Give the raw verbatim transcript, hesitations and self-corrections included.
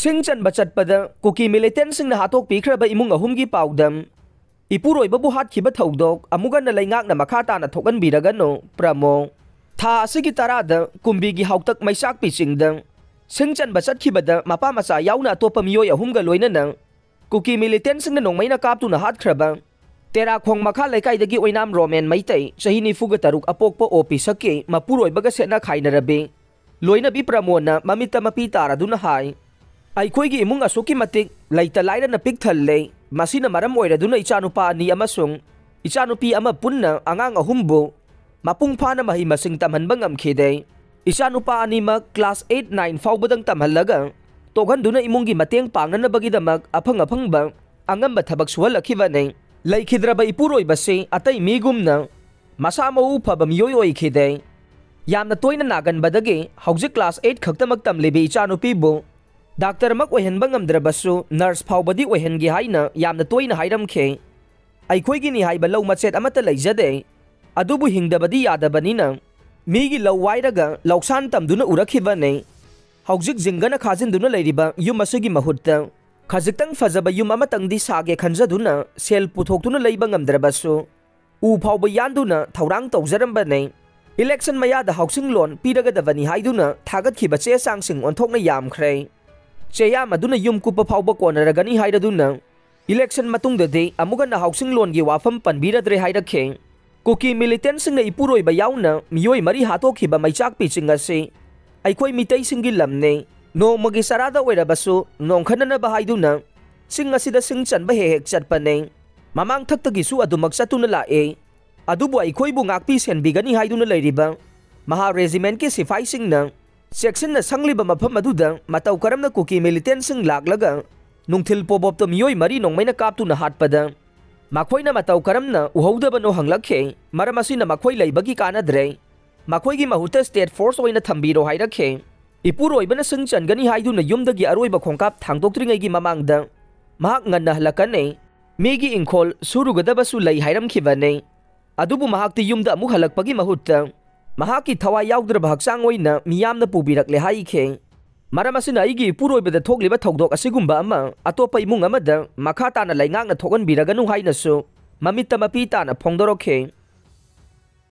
ꯁꯤꯡ ꯆꯟꯕ ꯆꯠꯄꯗ ꯀꯨꯀꯤ ꯃꯤꯂꯤꯇꯦꯟꯁꯤꯡꯅ ꯍꯥꯠꯇꯣꯛꯄꯤꯈ꯭ꯔꯕ ꯏꯃꯨꯡ ꯑꯍꯨꯝꯒꯤ ꯄꯥꯎꯗꯝ꯫ ꯏꯄꯨꯔꯣꯏꯕꯕꯨ ꯍꯥꯠꯈꯤꯕ ꯊꯧꯗꯣꯛ ꯑꯃꯨꯛ ꯍꯟꯅ ꯂꯩꯉꯥꯛꯅ ꯃꯈꯥ ꯇꯥꯅ ꯊꯣꯛꯍꯟꯕꯤꯔꯒꯅꯨ, ꯄ꯭ꯔꯃꯣ꯫ ꯊꯥ ꯑꯁꯤꯒꯤ ꯇꯔꯥꯗ ꯀꯨꯝꯕꯤꯒꯤ ꯍꯥꯎꯇꯛ ꯃꯩꯆꯥꯛꯄꯤ ꯆꯤꯡꯗ ꯁꯤꯡ ꯆꯟꯕ ꯆꯠꯈꯤꯕꯗ ꯃꯄꯥ ꯃꯆꯥ ꯌꯥꯎꯅ ꯑꯇꯣꯞꯄ ꯃꯤꯑꯣꯏ ꯑꯍꯨꯝꯒ ꯂꯣꯏꯅꯅ ꯀꯨꯀꯤ ꯃꯤꯂꯤꯇꯦꯟꯁꯤꯡꯅ ꯅꯣꯡꯃꯩꯅ ꯀꯥꯞꯇꯨꯅ ꯍꯥꯠꯈ꯭ꯔꯕ ꯇꯦꯔꯥꯈꯣꯡ ꯃꯈꯥ ꯂꯩꯀꯥꯏꯗꯒꯤ ꯑꯣꯏꯅꯥꯝ ꯔꯣꯃꯦꯟ ꯃꯩꯇꯩ, ꯆꯍꯤ ꯅꯤꯐꯨꯒ ꯇꯔꯨꯛ, ꯑꯄꯣꯛꯄ ꯑꯣ ꯄꯤꯁꯛꯀꯤ ꯃꯄꯨꯔꯣꯏꯕꯒ ꯁꯦꯠꯅ ꯈꯥꯏꯅꯔꯕꯤ ꯂꯣꯏꯅꯕꯤ ꯄ꯭ꯔꯃꯣꯟꯅ ꯃꯃꯤꯠꯇ ꯃꯄꯤ ꯇꯥꯔꯗꯨꯅ ꯍꯥꯏ, "ꯑꯩꯈꯣꯏꯒꯤ ꯏꯃꯨꯡ ꯑꯁꯨꯛꯀꯤ ꯃꯇꯤꯛ ꯂꯩꯇ ꯂꯥꯏꯔꯅ ꯄꯤꯛ ꯊꯜꯂꯦ꯫ ꯃꯁꯤꯅ ꯃꯔꯝ ꯑꯣꯏꯔꯗꯨꯅ ꯏꯆꯥꯅꯨꯄꯥ ꯑꯅꯤ ꯑꯃꯁꯨꯡ ꯏꯆꯥꯅꯨꯄꯤ ꯑꯃ ꯄꯨꯟꯅ ꯑꯉꯥꯡ ꯑꯍꯨꯝꯕꯨ ꯃꯄꯨꯡ ꯐꯥꯅ ꯃꯍꯩ ꯃꯁꯤꯡ ꯇꯝꯍꯟꯕ ꯉꯝꯈꯤꯗꯦ꯫ ꯏꯆꯥꯅꯨꯄꯥ ꯑꯅꯤꯃꯛ ꯀ꯭ꯂꯥꯁ ꯑꯩꯠ, ꯅꯥꯏꯟ ꯐꯥꯎꯕꯗꯪ ꯇꯝꯍꯜꯂꯒ ꯇꯣꯛꯍꯟꯗꯨꯅ ꯏꯃꯨꯡꯒꯤ ꯃꯇꯦꯡ ꯄꯥꯡꯅꯅꯕꯒꯤꯗꯃꯛ ꯑꯐꯪ ꯑꯐꯪꯕ ꯑꯉꯝꯕ ꯊꯕꯛ ꯁꯨꯍꯜꯂꯛꯈꯤꯕꯅꯤ꯫ ꯂꯩꯈꯤꯗ꯭ꯔꯕ ꯏꯄꯨꯔꯣꯏꯕꯁꯤ ꯑꯇꯩ ꯃꯤꯒꯨꯝꯅ ꯃꯁꯥ ꯃꯎ ꯐꯕ ꯃꯤꯑꯣꯏ ꯑꯣꯏꯈꯤꯗꯦ꯫ ꯌꯥꯝꯅ ꯇꯣꯏꯅ ꯅꯥꯒꯟꯕꯗꯒꯤ ꯍꯧꯖꯤꯛ ꯀ꯭ꯂꯥꯁ ꯑꯩꯠ ꯈꯛꯇꯃꯛ ꯇꯝꯂꯤꯕꯤ ꯏꯆꯥꯅꯨꯄꯤꯕꯨ ꯗꯥꯛꯇꯔꯃꯛ ꯑꯣꯏꯍꯟꯕ ꯉꯝꯗ꯭ꯔꯕꯁꯨ ꯅꯔꯁ ꯐꯥꯎꯕꯗꯤ ꯑꯣꯏꯍꯟꯒꯦ ꯍꯥꯏꯅ ꯌꯥꯝꯅ ꯇꯣꯏꯅ ꯍꯥꯏꯔꯝꯈꯤ꯫ ꯑꯩꯈꯣꯏꯒꯤꯅꯤ ꯍꯥꯏꯕ ꯂꯧ ꯃꯆꯦꯠ ꯑꯃꯠꯇ ꯂꯩꯖꯗꯦ, ꯑꯗꯨꯕꯨ ꯍꯤꯡꯗꯕꯗꯤ ꯌꯥꯗꯕꯅꯤꯅ ꯃꯤꯒꯤ ꯂꯧ ꯋꯥꯏꯔꯒ ꯂꯧꯁꯥꯟ ꯇꯝꯗꯨꯅ ꯎꯔꯛꯈꯤꯕꯅꯤ꯫ ꯍꯧꯖꯤꯛ ꯖꯤꯡꯒꯅ ꯈꯥꯖꯤꯟꯗꯨꯅ ꯂꯩꯔꯤꯕ ꯌꯨꯝ ꯑꯁꯤꯒꯤ ꯃꯍꯨꯠꯇ ꯈꯖꯤꯛꯇꯪ ꯐꯖꯕ ꯌꯨꯝ ꯑꯃꯇꯪꯗꯤ ꯁꯥꯒꯦ ꯈꯟꯖꯗꯨꯅ ꯁꯦꯜ ꯄꯨꯊꯣꯛꯇꯨꯅ ꯂꯩꯕ ꯉꯝꯗ꯭ꯔꯕꯁꯨ ꯎ ꯐꯥꯎꯕ ꯌꯥꯟꯗꯨꯅ ꯊꯧꯔꯥꯡ ꯇꯧꯖꯔꯝꯕꯅꯤ꯫ ꯏꯂꯦꯛꯁꯟ ꯃꯌꯥꯗ ꯍꯥꯎꯁꯤꯡ ꯂꯣꯟ ꯄꯤꯔꯒꯗꯕꯅꯤ ꯍꯥꯏꯗꯨꯅ ꯊꯥꯒꯠꯈꯤꯕ ꯆꯦ ꯆꯥꯡꯁꯤꯡ ꯑꯣꯟꯊꯣꯛꯅ ꯌꯥꯝꯈ꯭ꯔꯦ꯫ ꯆꯦꯌꯥꯝ ꯑꯗꯨꯅ ꯌꯨꯝ ꯀꯨꯞꯄ ꯐꯥꯎꯕ ꯀꯣꯟꯅꯔꯒꯅꯤ ꯍꯥꯏꯔꯗꯨꯅ ꯏꯂꯦꯛꯁꯟ ꯃꯇꯨꯡꯗꯗꯤ ꯑꯃꯨꯛ ꯍꯟꯅ ꯍꯥꯎꯁꯤꯡ ꯂꯣꯟꯒꯤ ꯋꯥꯐꯝ ꯄꯟꯕꯤꯔꯗ꯭ꯔꯦ ꯍꯥꯏꯔꯛꯈꯤ꯫ ꯀꯨꯀꯤ ꯃꯤꯂꯤꯇꯦꯟꯁꯤꯡꯅ ꯏꯄꯨꯔꯣꯏꯕ ꯌꯥꯎꯅ ꯃꯤꯑꯣꯏ ꯃꯔꯤ ꯍꯥꯠꯇꯣꯛꯈꯤꯕ ꯃꯩꯆꯥꯛꯄꯤ ꯆꯤꯡ ꯑꯁꯤ ꯑꯩꯈꯣꯏ ꯃꯤꯇꯩꯁꯤꯡꯒꯤ ꯂꯝꯅꯤ꯫ ꯅꯣꯡꯃꯒꯤ ꯆꯔꯥꯗ ꯑꯣꯏꯔꯕꯁꯨ ꯅꯣꯡꯈꯠꯅꯅꯕ ꯍꯥꯏꯗꯨꯅ ꯆꯤꯡ ꯑꯁꯤꯗ ꯁꯤꯡ ꯆꯟꯕ ꯍꯦꯛ ꯍꯦꯛ ꯆꯠꯄꯅꯤ꯫ ꯃꯃꯥꯡꯊꯛꯇꯒꯤꯁꯨ ꯑꯗꯨꯃꯛ ꯆꯠꯇꯨꯅ ꯂꯥꯛꯑꯦ꯫ ꯑꯗꯨꯕꯨ ꯑꯩꯈꯣꯏꯕꯨ ꯉꯥꯛꯄꯤ ꯁꯦꯟꯕꯤꯒꯅꯤ ꯍꯥꯏꯗꯨꯅ ꯂꯩꯔꯤꯕ ꯃꯍꯥ ꯔꯦꯖꯤꯃꯦꯟꯠꯀꯤ ꯁꯤꯐꯥꯏꯁꯤꯡꯅ ꯆꯦꯛꯁꯤꯟꯅ ꯁꯪꯂꯤꯕ ꯃꯐꯝ ꯑꯗꯨꯗ ꯃꯇꯧ ꯀꯔꯝꯅ ꯀꯨꯀꯤ ꯃꯤꯂꯤꯇꯦꯟꯁꯤꯡ ꯂꯥꯛꯂꯒ ꯅꯨꯡꯊꯤꯜ ꯄꯣꯕꯣꯞꯇ ꯃꯤꯑꯣꯏ ꯃꯔꯤ ꯅꯣꯡꯃꯩꯅ ꯀꯥꯞꯇꯨꯅ ꯍꯥꯠꯄꯗ ꯃꯈꯣꯏꯅ ꯃꯇꯧ ꯀꯔꯝꯅ ꯎꯍꯧꯗꯕꯅꯣ ꯍꯪꯂꯛꯈꯤ꯫ ꯃꯔꯝ ꯑꯁꯤꯅ ꯃꯈꯣꯏ ꯂꯩꯕꯒꯤ ꯀꯥꯟꯅꯗ꯭ꯔꯦ꯫ ꯃꯈꯣꯏꯒꯤ ꯃꯍꯨꯠꯇ ꯁ꯭ꯇꯦꯠ ꯐꯣꯔꯁ ꯑꯣꯏꯅ ꯊꯝꯕꯤꯔꯣ ꯍꯥꯏꯔꯛꯈꯤ꯫ ꯏꯄꯨꯔꯣꯏꯕꯅ ꯁꯤꯡ ꯆꯟꯒꯅꯤ ꯍꯥꯏꯗꯨꯅ ꯌꯨꯝꯗꯒꯤ ꯑꯔꯣꯏꯕ ꯈꯣꯡꯀꯥꯞ ꯊꯥꯡꯗꯣꯛꯇ꯭ꯔꯤꯉꯩꯒꯤ ꯃꯃꯥꯡꯗ ꯃꯍꯥꯛ ꯉꯟꯅ ꯍꯜꯂꯛꯀꯅꯤ꯫ ꯃꯤꯒꯤ ꯏꯪꯈꯣꯜ ꯁꯨꯔꯨꯒꯗꯕꯁꯨ ꯂꯩ ꯍꯥꯏꯔꯝꯈꯤꯕꯅꯤ꯫ ꯑꯗꯨꯕꯨ ꯃꯍꯥꯛꯇꯤ ꯌꯨꯝꯗ ꯑꯃꯨꯛ ꯍꯜꯂꯛꯄꯒꯤ ꯃꯍꯨꯠꯇ ꯃꯍꯥꯛꯀꯤ ꯊꯋꯥꯏ ꯌꯥꯎꯗ꯭ꯔꯕ ꯍꯛꯆꯥꯡ ꯑꯣꯏꯅ ꯃꯤꯌꯥꯝꯅ ꯄꯨꯕꯤꯔꯛꯂꯦ ꯍꯥꯏꯈꯤ꯫ ꯃꯔꯝ ꯑꯁꯤꯅ ꯑꯩꯒꯤ ꯏꯄꯨꯔꯣꯏꯕꯗ ꯊꯣꯛꯂꯤꯕ ꯊꯧꯗꯣꯛ ꯑꯁꯤꯒꯨꯝꯕ ꯑꯃ ꯑꯇꯣꯞꯄ ꯏꯃꯨꯡ ꯑꯃꯗ ꯃꯈꯥ ꯇꯥꯅ ꯂꯩꯉꯥꯛꯅ ꯊꯣꯛꯍꯟꯕꯤꯔꯒꯅꯨ ꯍꯥꯏꯅꯁꯨ ꯃꯃꯤꯠꯇ ꯃꯄꯤ ꯇꯥꯅ ꯐꯣꯡꯗꯣꯔꯛꯈꯤ꯫